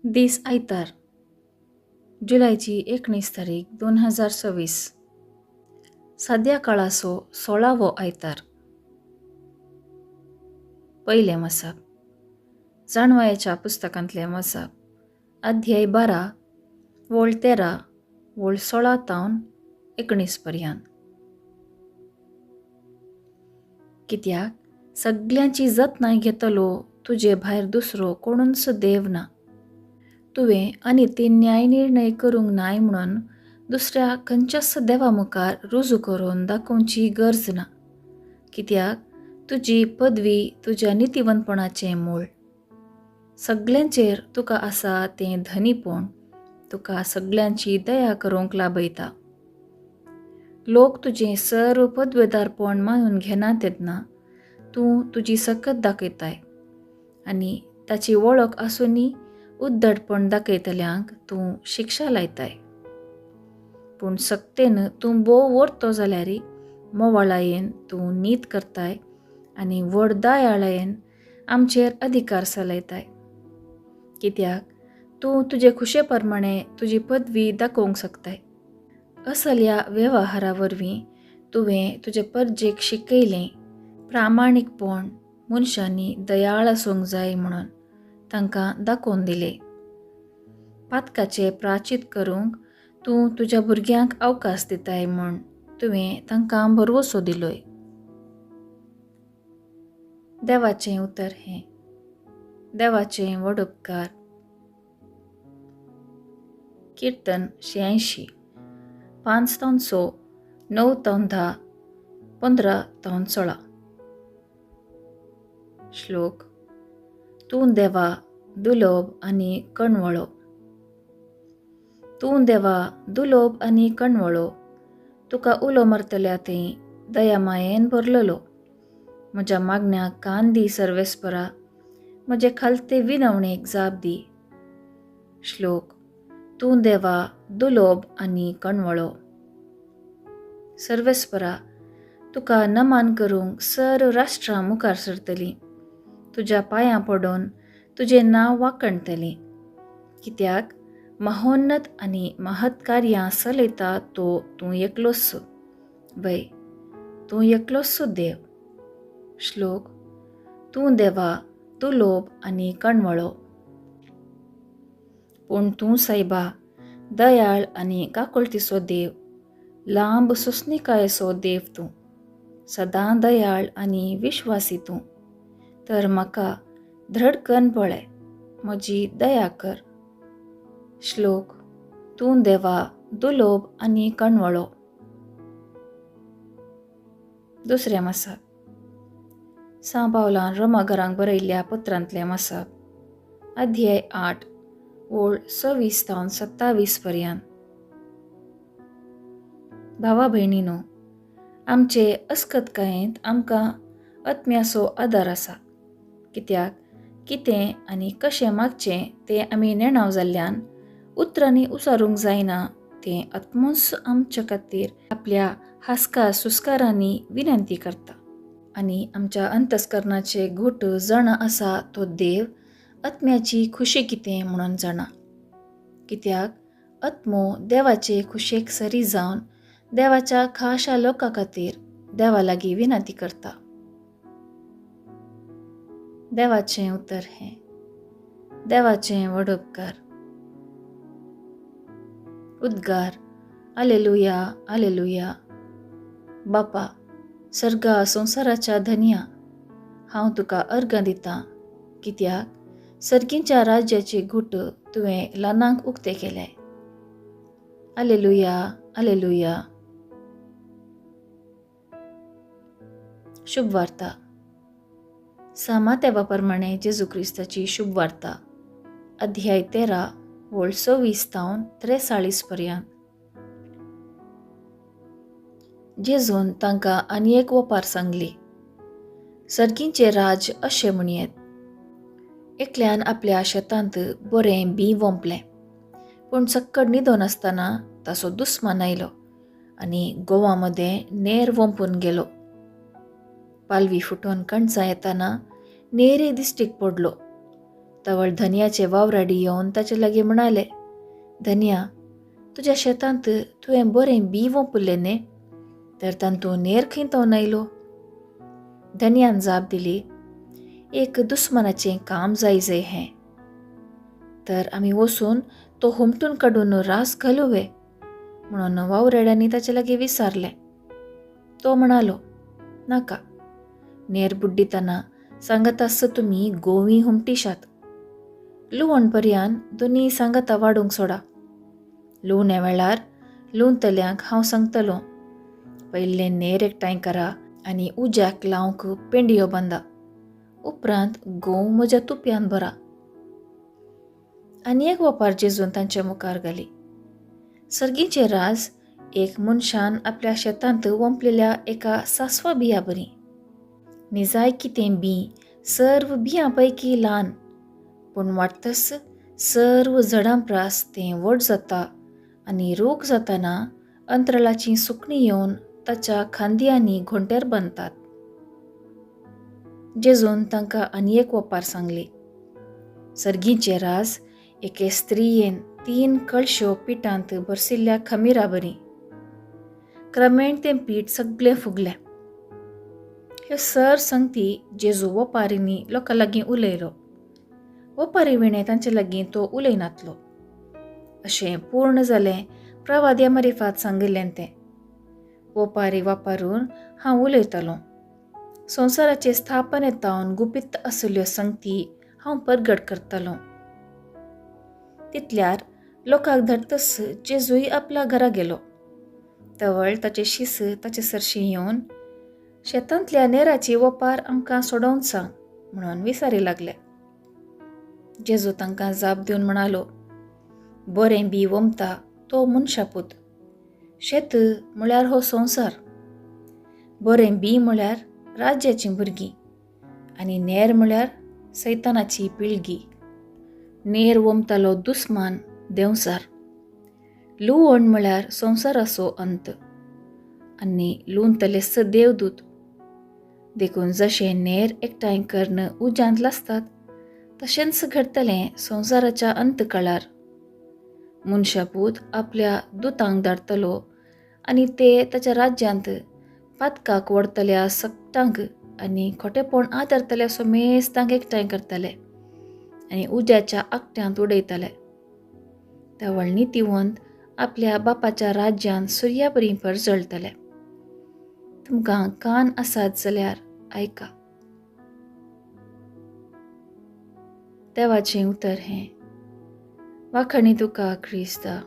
दीस आयतार, जुलयची 19 तारीख 2026, साद्या काळाचो 16वो आयतार. पयलें मसाप, जाणवायेच्या पुस्तकांतलें मसाप, अध्याय 12 वोळ 13 वोळ 16 तावन 19 पर्यंत. कित्याक सगल्यांची जतनाय घेतलो तुजे भायर दुसरो कोणूच देव ना. तुवें आनी ती न्याय निर्णय करूंक नाय म्हणून दुसऱ्या खंयच्याच देवा मुखार रुजू करून दाखोवची गरज ना. कित्याक तुजी पदवी तुज्या नितीवंतपणाचें मूळ. सगल्यांचेर तुका आसा तें धनीपण तुका सगल्यांची दया करूंक लाभयता. लोक तुजें सर्व पदवेदारपण मानून घेना तेन्ना तूं तुजी सकत दाखयताय आनी ताची वळख आसूनय उद्दडपण दाखयतल्यांक तूं शिक्षा लायताय. पूण सक्तेन तूं भोव व्हरतो जाल्यार मोवाळायेन तूं नीत करताय आनी व्हड दयाळायेन आमचेर अधिकार चलयताय. कित्याक तूं तुजे खुशे प्रमाणे तुजी पदवी दाखोवंक शकताय. असल्या वेव्हारा वरवीं तुवें तुजे परजेक शिकयलें प्रामाणीकपण मनशांनी दयाळ आसूंक जाय म्हणून तांकां दाखोवन दिले. पातकाचे प्राचीत करूंक तूं तुज्या भुरग्यांक अवकाश दिताय म्हूण तुवें तांकां भरवसो दिलोय. देवाचें उतर हें. देवाचें व्हड उपकार. किर्तन 86, 5 तावन 6, 9 तावन 10, 15 तावन 16. श्लोक. तूं देवा दुलोब आनी कणवळो. तूं देवा दुलोब आनी कणवळो, तुका उलो मारतल्या थंय दयामायेन भरलेलो. म्हज्या मागण्याक कान दी सर्वेस्परा, म्हजे खालते विनवणेक जाप दी. श्लोक. तूं देवा दुलोब आनी कणवळो. सर्वेस्परा, तुका नमान करूंक सर्व राष्ट्रां मुखार सरतलीं, तुज्या पांयां पडून तुजें नांव वाखणतलीं. कित्याक महोन्नत आनी महत् कार्यां चलयता तो तूं एकलोच, वय तूं एकलोच देव. श्लोक. तूं देवा दुलोब आनी कणवळो. पूण तूं सायबा दयाळ आनी काकुळतीचो देव, लांब सोंसणीकायेचो देव तूं, सदां दयाळ आनी विश्वासी तूं. तर म्हाका धडकन पळय, म्हजी दया कर. श्लोक. तूं देवा दुलोब आनी कणवळो. दुसरें मसाप, सां पावलान रोमा घरांक बरयल्ल्या पत्रांतलें मसाप, अध्याय 8 ओळ 26 तावन 27 पर्यंत. भावा भयणीनो, आमचे अस्कतकायेंत आमकां आत्म्याचो आदार आसा. कित्याक कितें आनी कशें मागचें तें आमी नेणाव जाल्ल्यान उतरांनी उचारूंक जायना तें आत्मोच आमच्या खातीर आपल्या हास्का सुस्कारांनी विनंती करता. आनी आमच्या अंतस्करणाचे घुट जाणा आसा तो देव आत्म्याची खुशी कितें म्हणून जाणा. कित्याक आत्मो देवाचे खुशेक सरी जावन देवाच्या खाशा लोकां खातीर देवा लागीं विनंती करता. देवाचें उतर हें. देवाचें व्हड उपकार. उद्गार. आलेलुया, आलेलुया. बापा सर्गा संवसाराच्या धनया, हांव तुका अर्गां दितां, कित्याक सर्गींच्या राज्याची घुट तुवें ल्हानांक उक्तें केलें. आलेलुया, आलेलुया. शुभ वार्ता. सामातेवा प्रमाणे जेजू क्रिस्ताची शुभ वार्ता, अध्याय 13 वोळ 26 तावन 43 पर्यंत. जेजून तांकां आनी एक ओपार सांगली. सर्गींचें राज्य अशें म्हणयेत, एकल्यान आपल्या शेतांत बरें बीं वोंपलें, पूण सक्कड न्हिदोन आसतना ताचो दुस्मान आयलो आनी गोवा मदें नेर वोंपून गेलो. पालवी फुटोवन कणसां येताना नेरय दिश्टीक पडलो. तवळ धनयाचे वावराडी येवन ताचे लागीं म्हणाले, धनया, तुज्या शेतांत तुवें बरें बी वोंपुल्लें न्ही, तर तातूंत नेर खंय तोवन आयलो? धनयान जाप दिली, एक दुस्मानाचें काम जाय जाय हें, तर आमी वचून तो हुमटून काडून रास घालुवे म्हणून वावराड्यांनी ताचे लागीं विचारलें. तो म्हणालो, नाका, नेर बुड्डितना सांगत आसता तुमी गोवी हुमटिशात, लुवण पर्यान दोनी सांगाता वाडूंक सोडा. लुवणे वेळार लुवतल्यांक हांव सांगतलो, पयलें नेर एकठांय करा आनी उज्याक लावंक पेंडयो बांदा, उपरांत गोंव म्हज्या तुप्यान भरा. आनी एक वपार जेजून तांच्या मुखार घाली. सर्गीचें राज एक मनशान आपल्या शेतांत वंपलेल्या एका सासवा बिया बरी. निजाय कितें बी सर्व बियां पैकी ल्हान, पूण वाडटस सर्व झडां प्रास तें व्हड जाता आनी रोग जाताना अंतराळाचीं सुकणीं येवन ताच्या खांदयांनी घोंटेर बांदतात. जेजून तांकां आनी एक वपार सांगली. सर्गीचें राज एके स्त्रियेन 3 कळश्यो पिठांत भरशिल्ल्या खमिरा बरी. क्रमेण तें पीठ सगळें फुगलें. ह्यो सर संगती जेजू वपारींनी लोकां लागीं उलयलो. वपारी विणें तांचे लागीं तो उलयनातलो. अशें पूर्ण जालें प्रवाद्या मारिफात सांगिल्लें तें. वपारी वापरून हांव उलयतालों. संवसाराचे स्थापने तावन गुपीत आशिल्ल्यो संगती हांव परगट करतालों. तितल्यार लोकांक धाडतस जेजूय आपल्या घरा गेलो. तवळ ताचे शीस ताचे सरशीं येवन शेतांतल्या नेराची वपार आमकां सोडोवन सांग म्हणून विचारी लागले. जेजू तांकां जाप दिवन म्हणालो, बरें बी वमता तो मनशापूत, शेत म्हळ्यार हो संवसार, बरें बी म्हळ्यार राज्याचीं भुरगीं आनी नेर म्हळ्यार सैतानाची पिळगी. नेर वमतालो दुस्मान देंवसार, लुवण म्हळ्यार संवसाराचो अंत आनी लुवतले स देवदूत. देखून जशें नेर एकठांय करून उज्यांत लासतात तशेंच घडटलें संवसाराच्या अंत काळार. मनशापूत आपल्या दुतांक धाडटलो आनी ते ताच्या राज्यांत पातकाक वडतल्या सक्तांक आनी खोटेपण आदारतल्या समेस्तांक एकठांय करतले आनी उज्याच्या आकट्यांत उडयतले. तवळ नितीवंत आपल्या बापाच्या राज्यांत सुर्या बरी परजळटले. तुमकां कान आसात जाल्यार आयका. देवाचें उतर हें. वाखणी तुका क्रिस्ता.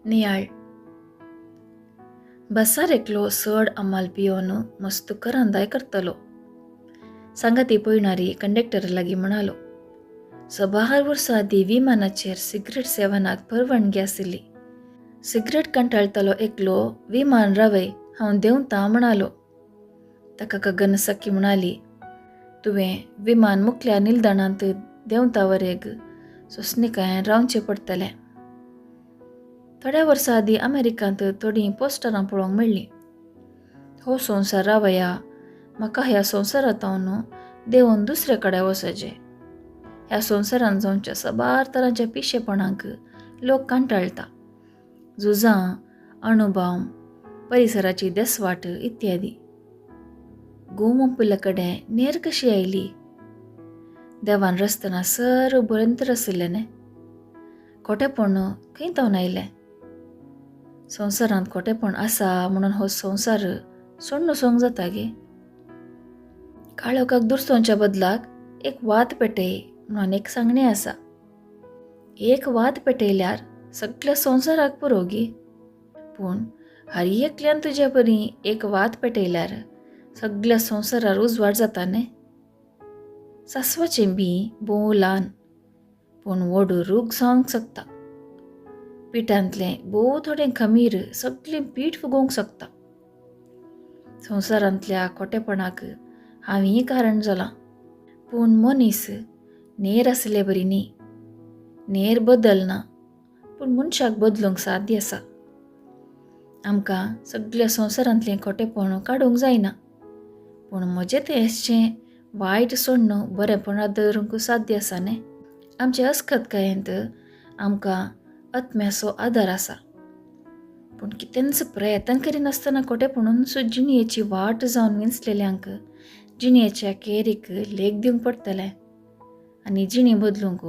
नियाळ. बसार एकलो चड अमाल पियोन मस्त करांदाय करतलो. सांगाती पळयणारी कंडक्टरा लागीं म्हणालो, सबार वर्सां आदीं विमानाचेर सिगरेट सेवनाक परवानगी आशिल्ली. सिगरेट कंटाळटलो एकलो विमान रावय हांव देंवता म्हणालो. ताका गगन सखी म्हणाली, तुवें विमान मुखल्या निलदाणांत देंवता वरेग सोंसणिकायेन रावचें पडटलें. थोड्या वर्सां आदीं अमेरिकांत थोडीं पोस्टरां पळोवंक मेळ्ळीं. हो संवसार रावया, म्हाका ह्या संवसारांत देंवून दुसरे कडेन वचचें. ह्या संवसारांत जावच्या साबार तरांच्या पिशेपणांक लोक कंटाळटा. झुजां, अणुबाम, परिसराची देसवाट इत्यादी. गोमपुल्या कडेन नेर कशी आयली? देवान रचतना सर्व बरें तर आशिल्लें न्ही, खोटेपण खंय तावन आयलें? संवसारांत खोटेपण आसा म्हणून हो संवसार सोडून सोंग जाता गे? काळोखाक दुरसोवच्या बदलाक एक वात पेटय म्हणून एक सांगणें आसा. एक वात पेटयल्यार सगल्या संवसाराक पुरो गे, पूण हर एकल्यान तुजे परी एक वात पेटयल्यार सगल्या संवसारार उजवाड जाता न्ही. सासवाचें बी भोव ल्हान पूण व्हड रूख जावंक शकता. पिठांतलें भोव थोडें खमीर सगळें पीठ फुगोवंक शकता. संवसारांतल्या खोटेपणाक हांवें कारण जालां, पूण मनीस नेर आशिल्ले बरी न्ही. नेर बदलना पूण मनशाक बदलूंक साध्य आसा. आमकां सगल्या संवसारांतलें खोटेपण काडूंक जायना, पूण म्हजें तें येसचें वायट सोडून बरेंपणां दवरूंक साध्य आसा न्ही. आमचे अस्कतकायेंत आमकां आत्म्याचो आदार आसा, पूण कितेंच प्रयत्न करिनासतना खोटेपणून जिणयेची वाट जावन विंचलेल्यांक जिणयेच्या केरीक लेख दिवंक पडटलें आनी जिणी बदलूंक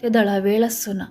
ते दळा वेळ आसचो ना.